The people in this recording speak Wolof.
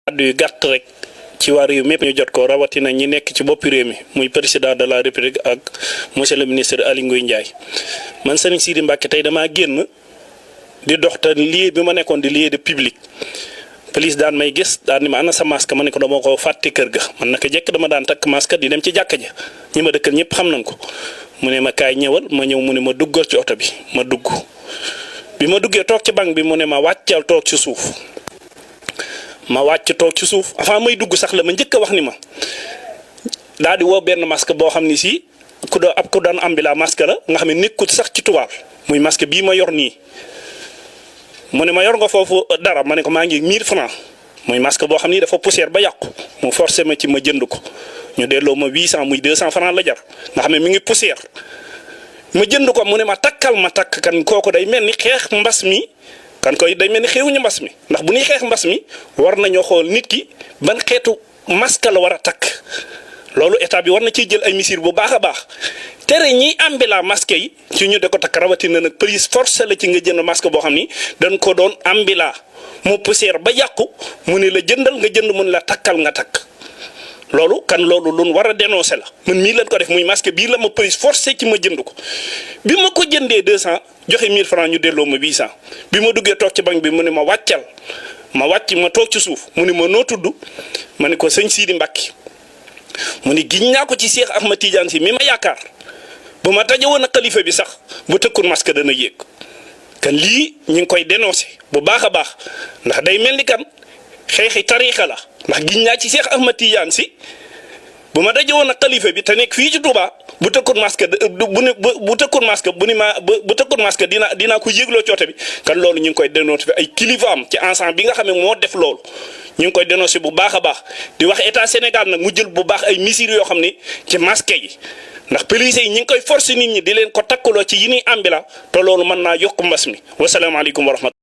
kàddu yu gàtt rek ci waa réew mépp ñu jot ko rawatina ñi nekk ci boppi réew mi muy président de la république ak monsieur le ministre Aly Ngouille Ndiaye man Serigne Sidi Mbacké tey damaa génn di dox te lieu bi ma nekkoon di lieu de public police daan may gis daan ni ma ana sa masque ma ne ko dama ko fàtte kër ga man naka jekk dama daan takk masque di dem ci jàkka ja ñi ma dëkkal ñëpp xam nañ ko mu ne ma kaay ñëwal ma ñëw mu ne ma duggal ci oto bi ma dugg bi ma duggee toog ci banc bi mu ne ma wàccal toog ci suuf ma wàcc toog ci suuf avant may dugg sax la ma njëkk a wax ni ma daal di woo benn masque boo xam ni si ku doon ambila masque la nga xam ne nekkul sax ci tubaab muy masque bii ma yor nii mu ne ma yor nga foofu dara ma ne ko maa ngi 1000 francs muy masque boo xam ni dafa poussière ba yàqu mu forcé ma ci ma jënd ko ñu delloo ma 800 muy 200 francs la jar nga xam ne mi ngi poussière ma jënd ko mu ne ma takkal ma takk kan kooku day mel ni xeex mbas mi. kan koy day mel ni xeewuñu mbas mi ndax bu ñuy xeex mbas mi war nañoo xool nit ki ban xeetu masque la war a takk loolu état bi war na ciy jël ay mesures bu baax a baax tere ñiy ambila masque yi ci ñu de ko takk rawatina nag police forcé la ci nga jënd masque boo xam ni dañ ko doon ambila mu poussière ba yàqu mu ne la jëndal nga jënd mun la takkal nga takk loolu kan loolu lu war a dénoncer la man mii lañ ko def muy masque bii la ma police forcé ci ma jënd ko bi ma ko jëndee 200 joxe 1000 francs ñu delloo ma 800 bi ma duggee toog ci banc bi mu ne ma wàccal ma wàcc ma toog ci suuf mu ne ma noo tudd ma ne ko sëñ Sidi Mbacké mu ne giñ naa ko ci Cheikh Ahmed Tidiane Sy mi ma yaakaar bu ma daje woon a xalifa bi sax bu tëkkul masque dana yéeg kan lii ñu ngi koy dénoncer bu baax a baax ndax day mel ni kan xeexi tariixa la ndax giñ naa ci Cheikh Ahmed Tidiane Sy bu ma daje woon a xalifa bi te nekk fii ci Touba bu tëkkul masque bu tëkkul masque bu ni ma bu tëkkul masque dinaa ko yëgloo coote bi kan loolu ñu ngi koy dénoncer ay kilifaam ci ensemble bi nga xam ne moo def loolu ñu ngi koy dénoncer bu baax a baax di wax état Sénégal nag mu jël bu baax ay mesures yoo xam ne ci masque yi ndax police yi ñu ngi koy forcer nit ñi di leen ko takkaloo ci yi ñuy ambila te loolu mën naa yokk mbas mi wasalaamaaleykum wa rahmatulah.